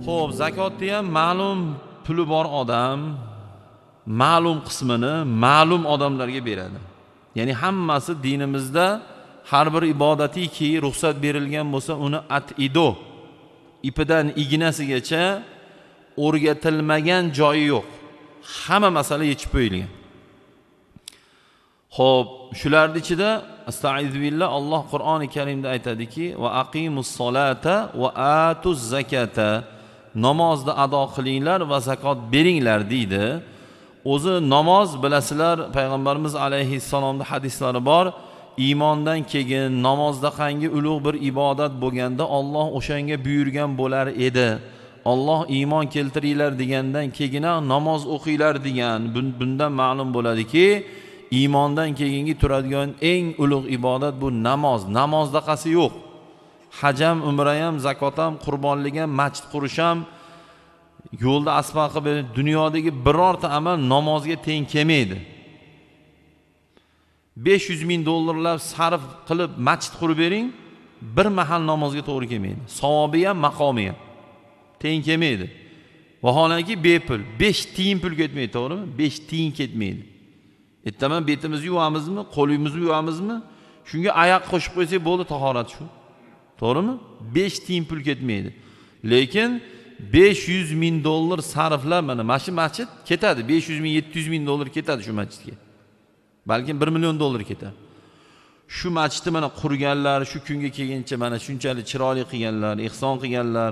Xo'p, zakotni ham ma'lum puli bor odam ma'lum qismini ma'lum odamlarga beradi. Ya'ni hammasi dinimizda har bir ibodatiki ruxsat berilgan bo'lsa, uni at-ido ipidan ignasigacha o'rgatilmagan joyi yo'q. Hamma masala yechib qo'yilgan. Xo'p, shularning ichida astaizu billah Alloh Qur'oni Karimda aytadiki: va aqimus solata va atuz zakata. Namozni ado qilinglar va zakot beringlar deydi. O'zi namoz bilasizlar, payg'ambarimiz alayhissalomning hadislari bor. Iymondan keyin namozda qangi ulug' bir ibodat bo'lganda Alloh o'shanga buyurgan bo'lar edi. Alloh iymon keltiringlar degandan keyin namoz o'qinglar degan. Bundan ma'lum bo'ladiki, iymondan keyingi turadigan eng ulug' ibodat bu namoz. Namozdaqasi yo'q. Haj ham, umra ham, zakot ham, qurbonlik ham, masjid qurish ham, yo'lda asfalt qilib berish, dunyodagi birorta amal namozga teng kelmaydi. 500 ming dollarlab sarf qilib masjid qurib bering, bir mahal namozga to'g'ri kelmaydi. Savobi ham, maqomi ham teng kelmaydi. Vaholanki bepul, 5 tiyin pul ketmaydi, to'g'rimi? 5 tiyin ketmaydi. Ertaman betimizni yuvamizmi, qo'limizni yuvamizmi? Shunga oyoq qo'shib qo'ysak bo'ldi, tahorat shu. To'g'rimi? 5 tiyin pul ketmaydi. Lekin 500 ming dollar sarflab mana shu masjid ketadi. 500 ming, 700 ming dollar ketadi shu masjidga. Balkim 1 million dollar ketadi. Shu masjidni mana qurganlar, shu kunga kelguncha mana shunchalik chiroyli qilganlar, ihson qilganlar,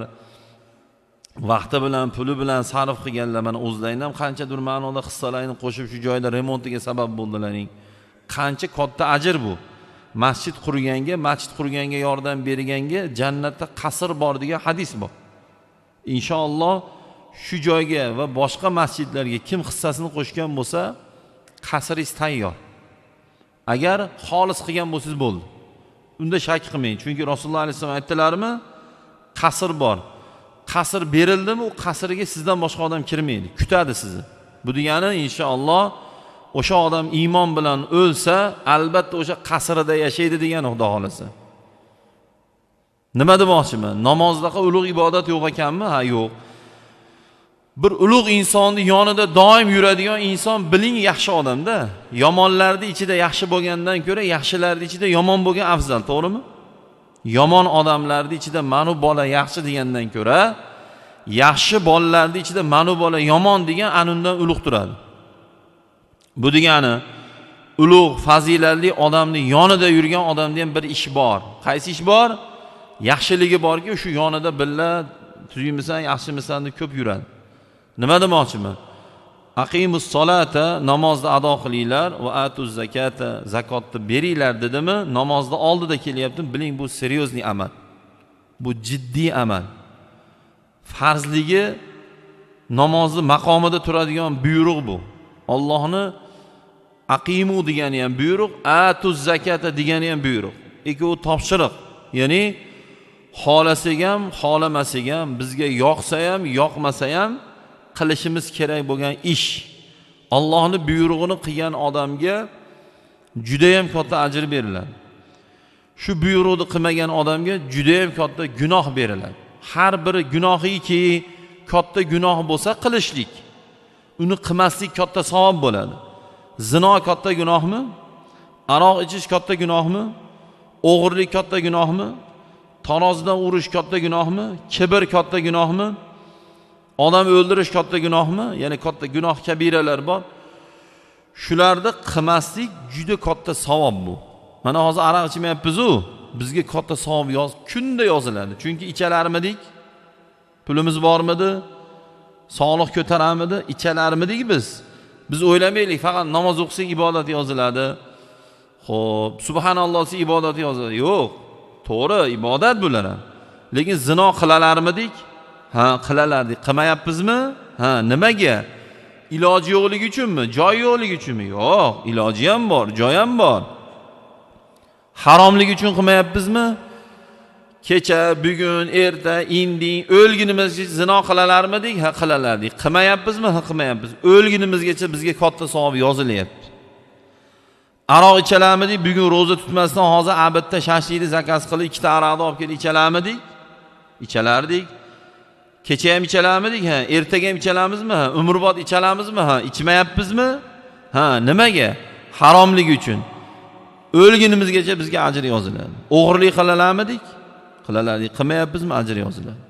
vaqti bilan, puli bilan sarf qilganlar, mana o'zlarining ham qanchadir ma'noda hissalarini qo'shib shu joyda remontiga sabab bo'ldilaring. Qancha katta ajr bu. Masjid qurganga, masjid qurganga yordam berganga jannatda qasr bor degan hadis bor. Inshaalloh shu joyga va boshqa masjidlarga kim hissasini qo'shgan bo'lsa, qasringiz tayyor. Agar xolis qilgan bo'lsangiz bo'ldi. Unda shak qilmang, chunki Rasululloh alayhisalom aytdilarmi, qasr bor. Qasr berildimi, u qasrga sizdan boshqa odam kirmaydi, kutadi sizni. Bu degani inshaalloh o'sha odam iymon bilan o'lsa, albatta o'sha qasrida yashaydi degani, Xudo xolasa. Nima demoqchiman? Namozdaqa ulug' ibodat yo'q ekanmi? Ha, yo'q. Bir ulug' insonni yonida doim yuradigan inson biling yaxshi odamda. Yomonlarning ichida yaxshi bo'lgandan ko'ra yaxshilarning ichida yomon bo'lgan afzal, to'g'rimi? Yomon odamlarning ichida manu bola yaxshi degandan ko'ra yaxshi bolalarning ichida manu bola yomon degan anundan ulug' turadi. Bu degani ulug' fazilatli odamning yonida yurgan odamda ham bir ish bor. Qaysi ish bor? Yaxshiligi borki, shu yonida billa tuzukmisan, yaxshimisan deb ko'p yuradi. Nima demoqchiman? Aqimus solata, namozni ado qilinglar, va atuz zakata, zakotni beringlar dedimi? Namozni oldida kelyapti, biling bu seriozli amal. Bu jiddiy amal. Farzligi namozni maqomida turadigan buyruq bu. Allohni aqimu degani ham buyruq, atuz zakata degani ham buyruq. Ikkovi topshiriq. Ya'ni xolasak ham, xolamasak ham, bizga yoqsa ham, yoqmasa ham qilishimiz kerak bo'lgan ish. Allohning buyrug'ini qilgan odamga juda ham katta ajr beriladi. Shu buyruqni qilmagan odamga juda ham katta gunoh beriladi. Har bir gunohiki katta gunoh bo'lsa qilishlik, uni qilmaslik katta savob bo'ladi. Zino katta gunohmi? Aroq ichish katta gunohmi? O'g'irlik katta gunohmi? Tarozidan urish katta gunohmi? Kibr katta gunohmi? Odam o'ldirish katta gunohmi? Ya'ni katta gunoh kabiralar bor. Shularni qilmaslik juda katta savob bu. Mana hozir aroq ichmayapmiz-u, bizga katta savob yoz, kunda yoziladi. Chunki ichalarmidik? Pulimiz bormidi? Sog'liq ko'taramidi? Ichalarmidik biz? Biz o'ylamaylik, faqat namoz o'qisak ibodat yoziladi. Xo'p, subhanalloh desa ibodat yoziladi. Yo'q, to'g'ri, ibodat bular ham. Lekin zino qilalarmidik? Ha, qilalardik. Qilmayapmizmi? Ha, nimaga? Iloji yo'qligi uchunmi? Joyi yo'qligi uchunmi? Yo'q, iloji ham bor, joyi ham bor. Haromligi uchun qilmayapmizmi? Kecha, bugun, erta, indin o'lgunimizgacha zino qilalarmidik? Ha, qilalardik. Qilmayapmizmi? Ha, qilmayapmiz. O'lgunimizgacha bizga katta savob yozilyapti. Aroq ichalarmidik? Bugun ro'za tutmasdan hozir abadda shashlikni zakaz qilib ikkita aroqni olib kelib ichalarmidik? Ichalardik. Kecha ham ichalarmidik? Ha. Ertaga ham ichalamizmi? Ha. Umrbod ichalamizmi? Ha. Ichmayapmizmi? Ha. Nimaga? Haromligi uchun. O'lgunimizgacha bizga ajr yoziladi. O'g'irlik qilalarmidik? Qilalardik. Qilmayapmizmi? Ajr yoziladi.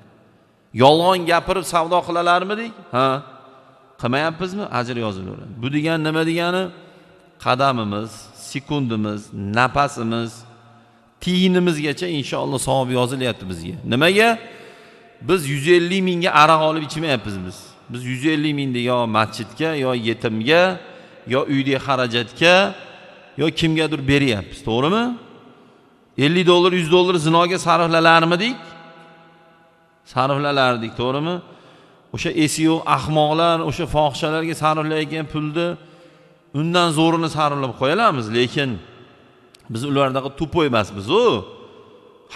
Yolg'on gapirib savdo qilalarmidik? Ha. Qilmayapmizmi? Ajr yozilaveradi. Bu degani nima degani? Qadamimiz, sekundimiz, nafasimiz, tiyinimizgacha inshaalloh savob yozilyapti bizga. Nimaga? Biz 150 mingga aroq olib ichmayapmiz biz. Biz 150 mingni yo masjidga, yo yetimga, yo uydagi xarajatga, yo kimgadir beryapmiz, to'g'rimi? 50 dollar, 100 dollar zinoga sarflalarmidik? Sarflalardik, to'g'rimi? O'sha esi yo'q ahmoqlar, o'sha fohishalarga sarflayotgan pulni undan zo'rini sarflab qo'yamiz, lekin biz ulardaqa tupoy emasmiz u.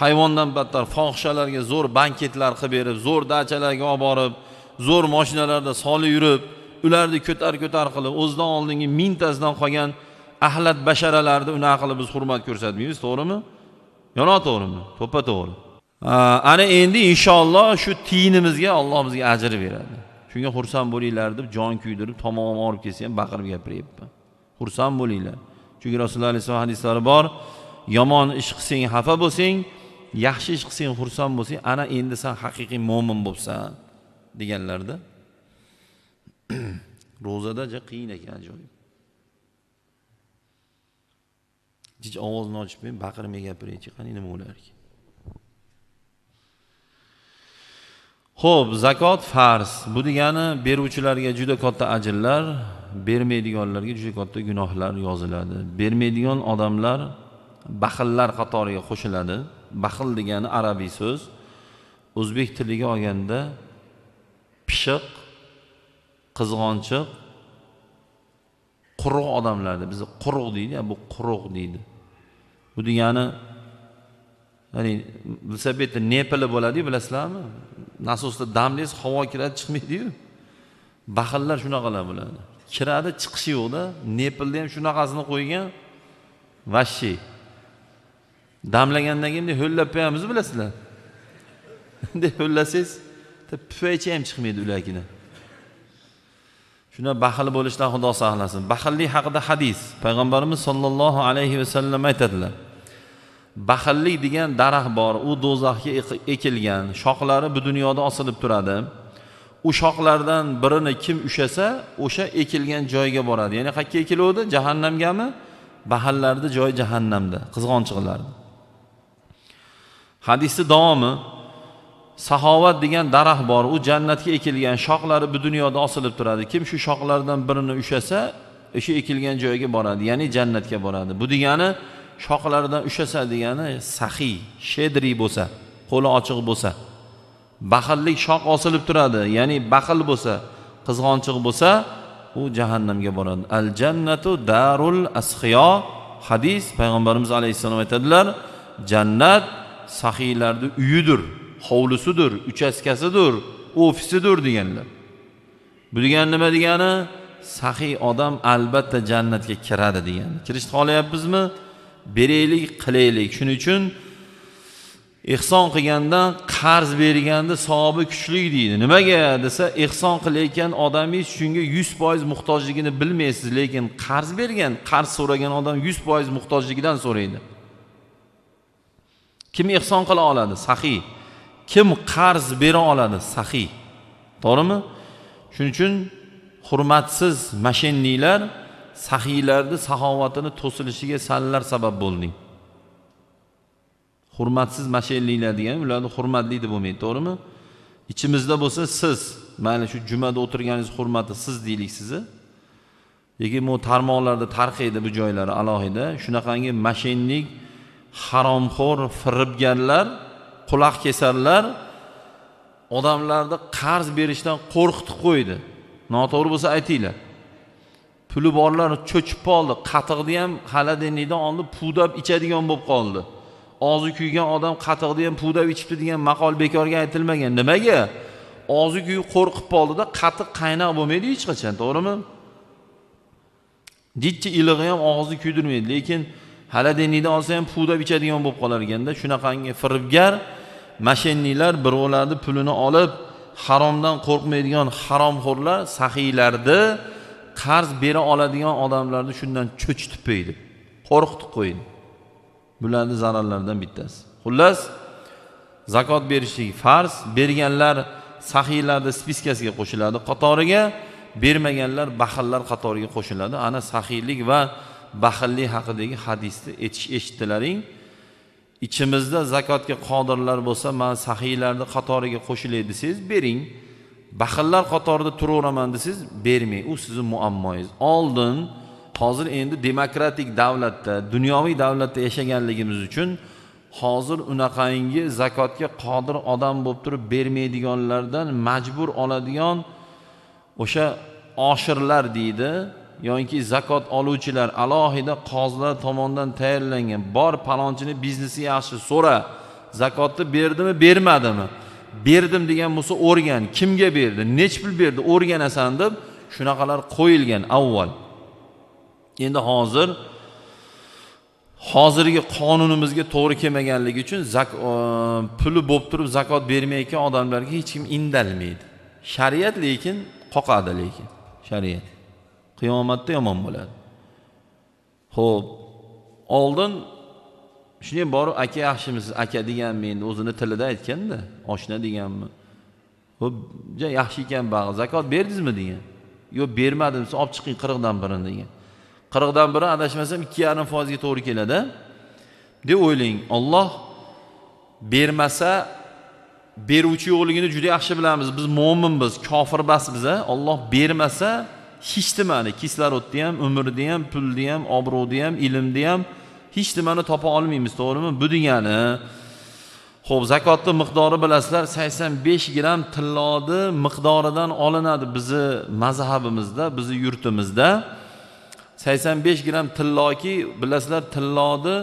Hayvondan battar fohishalarga zo'r banketlar qilib berib, zo'r dachalarga olib borib, zo'r mashinalarda solib yurib, ularni ko'tar-ko'tar qilib, o'zidan oldingi mingtasidan qolgan axlat basharalarni unaqa qilib biz hurmat ko'rsatmaymiz, to'g'rimi? Yo noto'g'rimi? To'ppa to'g'ri. Ana endi inshaalloh shu tiyinimizga Alloh bizga ajr beradi. Shunga xursand bo'linglar deb jon kuydirib, tomog'im og'rib kelsa ham baqirib gapiryapman. Xursand bo'linglar. Chunki Rasululloh alayhisolom hadislari bor, yomon ish qilsang xafa bo'lsang, yaxshi ish qilsang xursand bo'lsang, ana endi sen haqiqiy mo'min bo'lsan deganlarda. Ro'zada ja qiyin ekan ajoyib. Hech ovozini ochib men baqirmay gapiraychi, qani nima bo'lar ekan? Xo'p, zakot farz. Bu degani beruvchilarga juda katta ajrlar, bermaydiganlarga juda katta gunohlar yoziladi. Bermaydigan odamlar baxillar qatoriga qo'shiladi. Baxil degani arabiy so'z. O'zbek tiliga olganda pishiq, qizg'onchiq, quruq odamlarda bizni quruq deydi, bu quruq deydi. Bu degani ya'ni velosipedda nepili bo'ladi-yu, bilasizlarmi? Nasosda damlaysiz, havo kiradi, chiqmaydi-yu. Baxillar shunaqalar bo'ladi. Kiradi, chiqishi yo'qda. Nepilda ham shunaqasini qo'ygan vashshi. Damlagandan keyin ho'llab qo'yamiz, bilasizlar. Endi ho'llasangiz, pufaycha ham chiqmaydi ularkina. Shuna baxil bo'lishdan Xudo saqlasin. Baxillik haqida hadis. Payg'ambarimiz sollallohu alayhi vasallam aytadilar. Baxillik degan daraxt bor, u do'zaxga ekilgan, shoxlari bu dunyoda osilib turadi. U shoxlardan birini kim ushasa, o'sha ekilgan joyga boradi. Ya'ni qayerga ekiluvdi? Jahannamgami? Baxillarning joyi jahannamda, qizg'onchiqlarda. Hadisning davomi, saxovat degan daraxt bor, u jannatga ekilgan, shoxlari bu dunyoda osilib turadi. Kim shu shoxlardan birini ushasa, o'sha ekilgan joyga boradi, ya'ni jannatga boradi. Bu degani shoxlaridan ushasa degani saxiy, shedri bo'lsa, qo'li ochiq bo'lsa. Baxillik shox osilib turadi, ya'ni baxil bo'lsa, qizg'onchiq bo'lsa, u jahannamga boradi. Al jannatu darul asxiyo hadis, payg'ambarimiz alayhissalom aytadilar, jannat saxiylarning uyidir, hovlisidir, uchastkasidir, ofisidir deganlar. Bu degani nima degani? Saxiy odam albatta jannatga kiradi degani. Kirishni xohlayapmizmi? Beraylik, qilaylik. Shuning uchun ihson qilgandan qarz berganda savobi kuchli deydi. Nimaga desa, ihson qilayotgan odamingiz shunga 100% muhtojligini bilmaysiz, lekin qarz bergan, qarz so'ragan odam 100% muhtojligidan so'raydi. Kim ihson qila oladi? Saxiy. Kim qarz bera oladi? Saxiy. To'g'rimi? Shuning uchun hurmatsiz mashinnilar saxiylarning saxovatini to'silishiga sanlar sabab bo'lding. Hurmatsiz mashinnilar degan ularni hurmatli deb bo'lmaydi, to'g'rimi? Ichimizda bo'lsa siz, mayli shu jumada o'tirganingiz hurmati siz deylik sizni. Lekin bu tarmoqlarda tarqaydi bu joylari alohida. Shunaqangi mashinnik, haromxo'r, firibgarlar, quloq kesarlar odamlarni qarz berishdan qo'rqitib qo'ydi. Noto'g'ri bo'lsa aytinglar. Puli borlar cho'chib qoldi, qatiqni ham xaladenlikdan oldi, pudab ichadigan bo'lib qoldi. Og'zi kuygan odam qatiqni ham pudab ichibdi degan maqol bekorga aytilmagan. Nimaga? Og'zi kuyib qo'rqib qoldida, qatiq qaynoq bo'lmaydi hech qachon, to'g'rimi? Jichchi ilig'i ham og'izni kuydirmaydi, lekin xaladenlikdan olsa ham pudab ichadigan bo'lib qolar ekanda. Shunaqangi firibgar mashinnilar birovlarning pulini olib, Haromdan qo'rqmaydigan haromxo'rlar saxiylarni, qarz bera oladigan odamlarni shundan cho'chitib qo'ydi, qo'rqitib qo'ydi. Bularni zararlaridan bittasi. Xullas, zakot berishlik farz, berganlar saxiylarning spiskasiga qo'shiladi, qatoriga, bermaganlar baxillar qatoriga qo'shiladi. Ana saxiylik va baxillik haqidagi hadisni eshitdilaring. İçimizda zakotga qodirlar bo'lsa, men saxiylarning qatoriga qo'shilay desangiz bering. Baxillar qatorida turaveraman desangiz bermang. U sizning muammoingiz. Oldin, hozir endi demokratik davlatda, dunyoviy davlatda yashaganligimiz uchun hozir unaqangi zakotga qodir odam bo'lib turib bermaydiganlardan majbur oladigan o'sha oshirlar deydi, yoki zakot oluvchilar alohida qozilar tomonidan tayinlangan. Bor palonchini biznesi yaxshi, so'ra, zakotni berdimi, bermadimi? Berdim degan bo'lsa o'rgan, kimga berdi, nech pul berdi, o'rganasan deb shunaqalar qo'yilgan avval. Endi hozirgi qonunimizga to'g'ri kelmaganligi uchun puli bo'lib turib zakot bermayotgan odamlarga hech kim indalmaydi. Shariat lekin qoqadi, lekin shariat qiyomatda yomon bo'ladi. Xo'p, oldin shunday borib aka yaxshimisiz, aka deganmi, endi o'zini tilida aytganda, oshna deganmi? Xo'p, ja yaxshi ekan bag'i, zakot berdingizmi degan. Yo'q, bermadim, siz olib chiqing 40dan birini degan. 40dan biri adashmasam 2,5% ga to'g'ri keladi. Deb o'ylang. Alloh bermasa beruvchi yo'qligini juda yaxshi bilamiz. Biz mo'minmiz, kofir emasmiz. Alloh bermasa hech nimani, kislorodni ham, umrni ham, pulni ham, obro'ni ham, ilmni ham hech nimani topa olmaymiz, to'g'rimi? Bu degani, xo'p, zakotning miqdori bilasizlar, 85 gram tilloni miqdoridan olinadi bizi mazhabimizda, bizi yurtimizda. 85 gram tilloki, bilasizlar, tilloni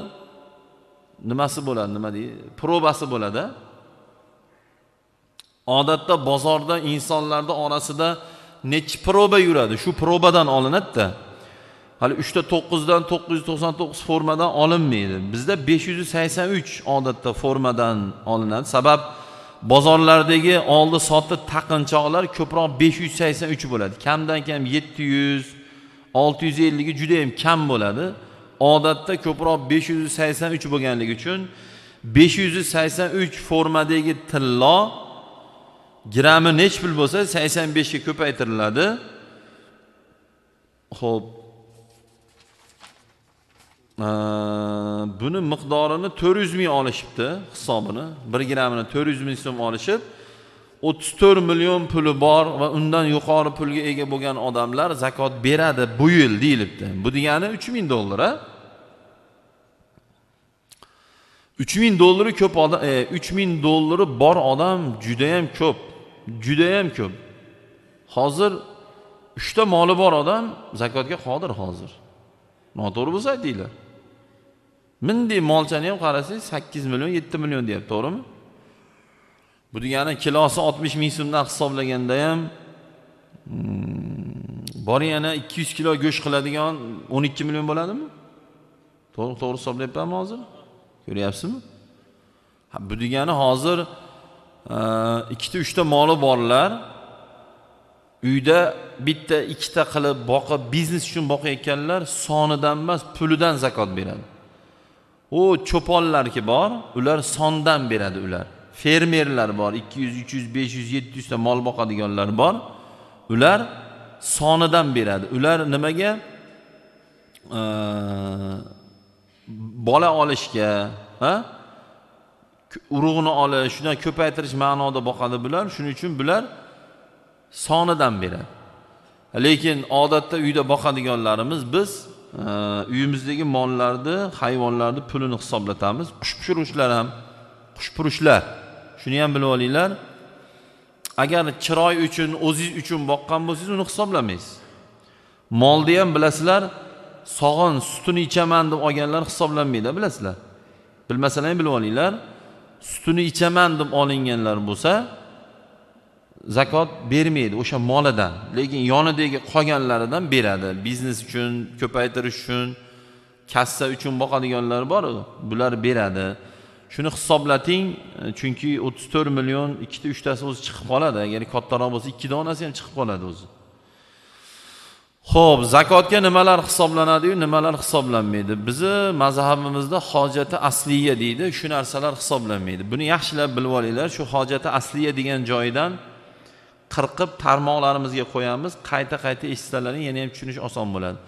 nimasi bo'ladi, nima deydi? Probasi bo'ladi. Odatda bozorda insonlarda orasida necha proba yuradi, shu probadan olinadi-da. Hali 3.9 dan 999 formadan olinmaydi. Bizda 583 odatda formadan olinadi. Sabab bozorlardagi oldi sotdi taqinchoqlar ko'proq 583 bo'ladi. Kamdan kam 700, 650 ga juda ham kam bo'ladi. Odatda ko'proq 583 bo'lganligi uchun 583 formadagi tillo grammi nech pul bo'lsa 85 ga ko'paytiriladi. Xo'p. Buni miqdorini 400 ming olishibdi, hisobini. 1 grammini 400 ming so'm olishib, 34 million puli bor va undan yuqori pulga ega bo'lgan odamlar zakot beradi bu yil deyilibdi. Bu degani 3000 dollar, ha? 3000 dollari ko'p odam, 3000 dollari bor odam juda ham ko'p, juda ham ko'p. Hozir 3 ta moli bor odam zakotga qodir hozir. Noto'g'ri bo'lsa aytinglar. Bunday molchani ham qarasangiz 8 million, 7 million deyapti, to'g'rimi? Bu degani kilosi 60 ming so'mdan hisoblaganda ham bor yana 200 kilo go'sht qiladigan 12 million bo'ladimi? To'g'ri hisoblayapmanmi hozir? Ko'ryapsizmi? Ha, bu degani hozir 2 ta 3 ta moli borlar uyda bitta ikkita qilib boqib biznes uchun boqayotganlar sonidan emas pulidan zakot beradi. O cho'ponlarki bor, ular sondan beradi ular. Fermerlar bor, 200, 300, 500, 700 ta mol boqadiganlar bor. Ular sonidan beradi. Ular nimaga? Bola olishga, ha? Urug'ini olish, shundan ko'paytirish ma'noda boqadi bular. Shuning uchun bular sonidan beradi. Lekin odatda uyda boqadiganlarimiz biz uyimizdagi mollarni, hayvonlarni pulini hisoblatamiz. Qushpurushlar ham, qushpurushlar. Shuni ham bilib olinglar. Agar chiroy uchun, o'zingiz uchun boqqan bo'lsangiz, uni hisoblamaysiz. Molni ham bilasizlar, sog'in sutini ichaman deb olganlar hisoblanmaydi, bilasizlar. Bilmasalar ham bilib olinglar. Sutini ichaman deb olinganlar bo'lsa, zakot bermaydi o'sha molidan, lekin yonidagi qolganlaridan beradi. Biznes uchun, ko'paytirish uchun, kassa uchun boqadiganlar bor, bular beradi. Shuni hisoblating, chunki 34 million ikkita uchtasi o'zi chiqib qoladi. Agar kattaroq bo'lsa 2 donasi ham chiqib qoladi o'zi. Xo'p, zakotga nimalar hisoblanadi-yu, nimalar hisoblanmaydi? Bizi mazhabimizda hojati asliya deydi, shu narsalar hisoblanmaydi. Buni yaxshilab bilib olinglar. Shu hojati asliya degan joyidan qirqib tarmoqlarimizga qo'yamiz, qayta-qayta eshitsalaring yana ham tushunish oson bo'ladi.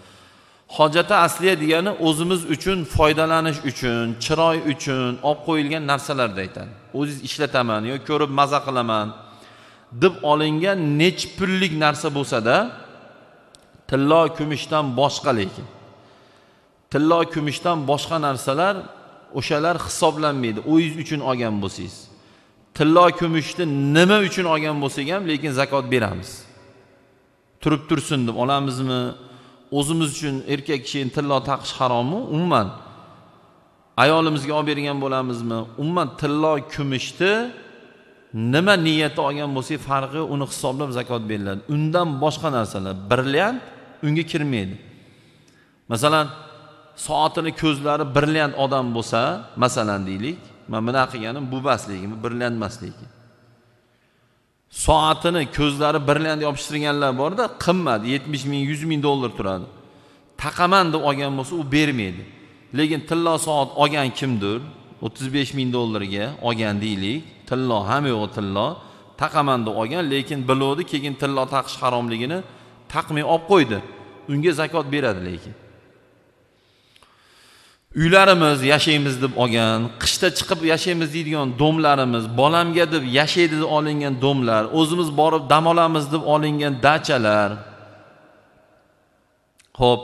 Hojati asliya degani o'zimiz uchun foydalanish uchun, chiroy uchun olib qo'yilgan narsalarni aytadi. O'zingiz ishlataman yo ko'rib maza qilaman deb olingan nech pullik narsa bo'lsa-da, tillo kumushdan boshqa, lekin tillo kumushdan boshqa narsalar o'shalar hisoblanmaydi. O'zingiz uchun olgan bo'lsangiz, tillo kumushni nima uchun olgan bo'lsak ham, lekin zakot beramiz. Turib tursin deb olamizmi? O'zimiz uchun erkak kishining tillo taqish harommi? Umuman ayolimizga olib bergan bo'lamizmi? Umuman tillo kumushni nima niyatda olgan bo'lsak farqi, uni hisoblab zakot beriladi. Undan boshqa narsalar, brilliant unga kirmaydi. Masalan, soatini ko'zlari brilliant odam bo'lsa, masalan deylik, men bunaqa qilganim bu bas, lekin bu brilliant emas, lekin soatini ko'zlari brilliant yopishtirganlar borda, qimmat 70 ming, 100 ming dollar turadi. Taqaman deb olgan bo'lsa u bermaydi. Lekin tillo soat olgan kimdir 35 ming dollarga olgan deylik, tillo ham yo'q, tillo taqaman deb olgan, lekin biluvdi keyin tillo taqish haromligini, taqmay olib qo'ydi. Unga zakot beradi lekin. Uylarimiz yashaymiz deb olgan, qishda chiqib yashaymiz deydigan domlarimiz, bolamga deb yashaydi deb olingan domlar, o'zimiz borib dam olamiz deb olingan dachalar. Xo'p,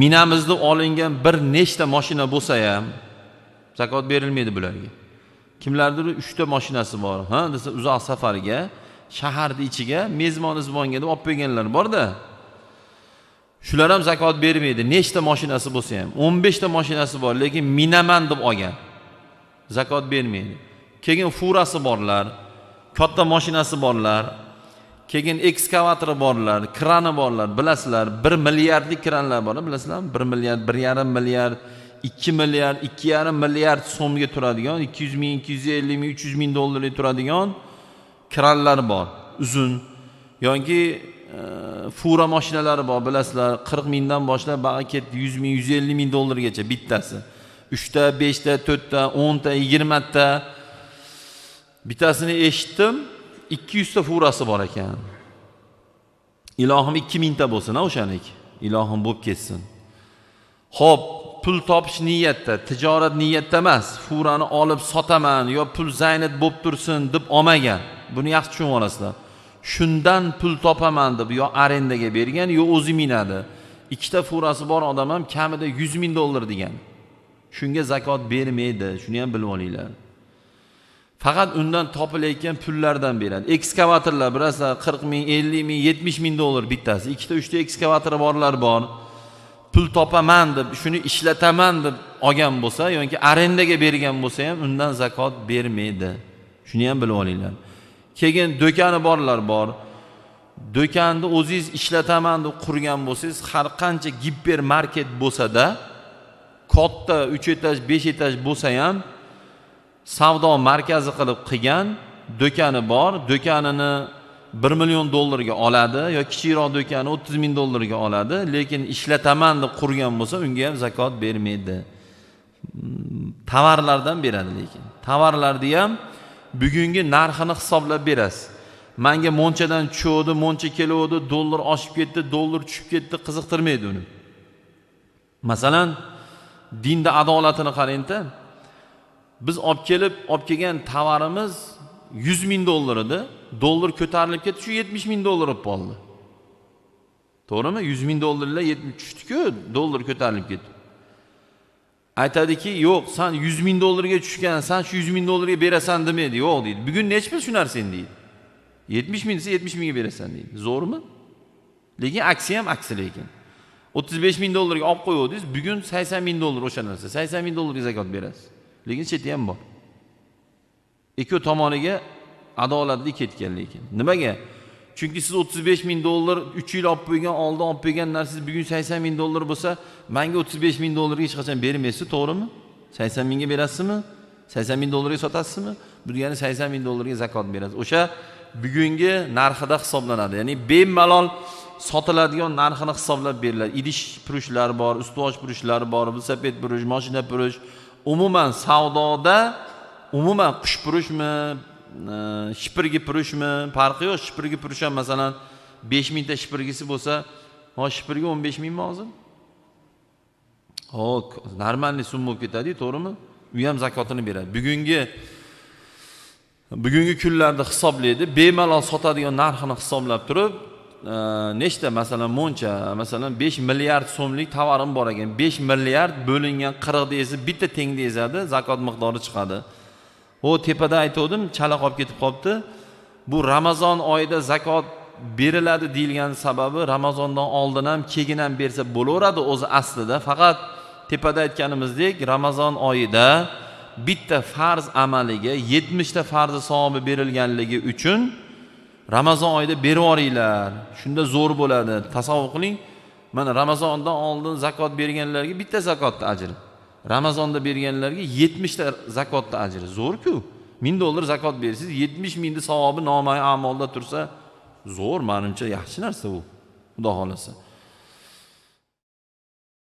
minamiz deb olingan bir nechta mashina bo'lsa ham zakot berilmaydi bularga. Kimlardir 3 ta mashinasi bor, ha desa uzoq safarga, shaharning ichiga mezmon izmonga deb olib qo'yganlar bor-da. Shular ham zakot bermaydi. Nechta mashinasi bo'lsa ham, 15 ta mashinasi bor, lekin minaman deb olgan. Zakot bermaydi. Keyin furasi borlar, katta mashinasi borlar, keyin ekskavatori borlar, krani borlar, bilasizlar, 1 milliardlik kranlar bor, bilasizlarmi? 1 milliard, 1,5 milliard, 2 milliard, 2,5 milliard so'mga turadigan, 200 ming, 250 ming, 300 ming dollarga turadigan kranlar bor, uzun. Yoki fura mashinalari bor, bilasizlar, 40 mingdan boshlab bag'i ketdi 100 ming, 150 ming dollargacha bittasi. 3 ta, 5 ta, 4 ta, 10 ta, 20 ta. Bittasini eshitdim, 200 ta furasi bor ekan. Ilohim 2000 ta bo'lsin, o'shaniki. Ilohim bo'lib ketsin. Xo'p, pul topish niyatda, tijorat niyatda emas. Furani olib sotaman yo pul zaynat bo'lib tursin deb olmagan. Buni yaxshi tushunib olasizlar. Shundan pul topaman deb yo arendaga bergan, yo o'zi minadi. 2 ta furasi bor odam ham kamida 100 ming dollar degan. Shunga zakot bermaydi, shuni ham bilib olinglar. Faqat undan topilayotgan pullardan beradi. Ekskavatorlar bilasizlar 40 ming, 50 ming, 70 ming dollar bittasi. 2 ta 3 ta ekskavatori borlar bor. Pul topaman deb, shuni ishlataman deb olgan bo'lsa yoki arendaga bergan bo'lsa ham undan zakot bermaydi. Shuni ham bilib olinglar. Keyin do'koni borlar bor. Do'konni o'zingiz ishlataman deb qurgan bo'lsangiz, har qancha gipermarket bo'lsa-da, katta 3 etaj, 5 etaj bo'lsa ham savdo markazi qilib qilgan do'koni bor. Do'konini 1 million dollarga oladi yo kichikroq do'koni 30 ming dollarga oladi, lekin ishlataman deb qurgan bo'lsa, unga ham zakot bermaydi. Tovarlardan beradi lekin. Tovarlarni ham bugungi narxini hisoblab berasiz. Menga monchadan tushdi, moncha keluvdi, dollar oshib ketdi, dollar tushib ketdi, qiziqtirmaydi uni. Masalan, dinda adolatini qarang-da. Biz olib kelgan tovarimiz 100 ming dollar edi. Dollar ko'tarilib ketdi, shu 70 ming dollar bo'lib qoldi. To'g'rimi? 100 ming dollarlar 70 tushdi-ku, dollar ko'tarilib ketdi. Aytadiki, yo'q, sen 100 ming dollarga tushgan, sen shu 100 ming dollarga berasan demaydi. Yo'q deydi. Bugun necha pul shu narsang deydi. 70 ming desa 70 mingga berasan deydi. Zo'rmi? Lekin aksi ham aksi lekin. 35 ming dollarga olib qo'yuvdingiz, bugun 80 ming dollar o'sha narsa. 80 ming dollarga zakot berasiz. Lekin cheti ham bor. Ikki tomoniga adolatli ketgan lekin. Nimaga? Chunki siz 35 ming dollar 3 yil olib qo'ygan, oldin olib qo'ygan narsangiz bugun 80 ming dollar bo'lsa, menga 35 ming dollarga hech qachon bermaysiz, to'g'rimi? 80 mingga berasizmi? 80 ming dollarga sotasizmi? Bu degani 80 ming dollarga zakot berasiz. O'sha bugungi narxida hisoblanadi. Ya'ni bemalol sotiladigan narxini hisoblab beriladi. Idish purushlar bor, ustuvosh purushlar bor, velosiped purush, mashina purush. Umuman savdoda umuman qush purushmi, shipirgi purushmi, farqi yo'q. Shipirgi purush ham masalan 5 mingta shipirgisi bo'lsa, hozir shipirgi 15 mingmi hozir? Hop, normalniy summa bo'lib ketadi, to'g'rimi? U ham zakotini beradi. Bugungi kunlarda hisoblaydi, bemalol sotadigan narxini hisoblab turib, nechta masalan moncha, masalan 5 milliard so'mlik tovarim bor ekan, 5 milliard bo'lingan 40 desa bitta tengda ezadi, zakot miqdori chiqadi. O tepada aytgandim, chala qolib ketib qolibdi. Bu Ramazon oyida zakot beriladi deyilgan sababi Ramazondan oldin ham keyin ham bersa bo'laveradi o'zi aslida. Faqat tepada aytganimizdek Ramazon oyida bitta farz amaliga 70 ta farzi savobi berilganligi uchun Ramazon oyida berib yuboringlar. Shunda zo'r bo'ladi. Tasavvur qiling, mana Ramazondan oldin zakot berganlarga bitta zakotni ajri, Ramazonda berganlarga 70 ta zakotni ajri. Zo'r-ku. 1000 dollar zakot bersangiz 70 mingni savobi nomai a'molda tursa, zo'r, menimcha yaxshi narsa bu. Xudo xolasa.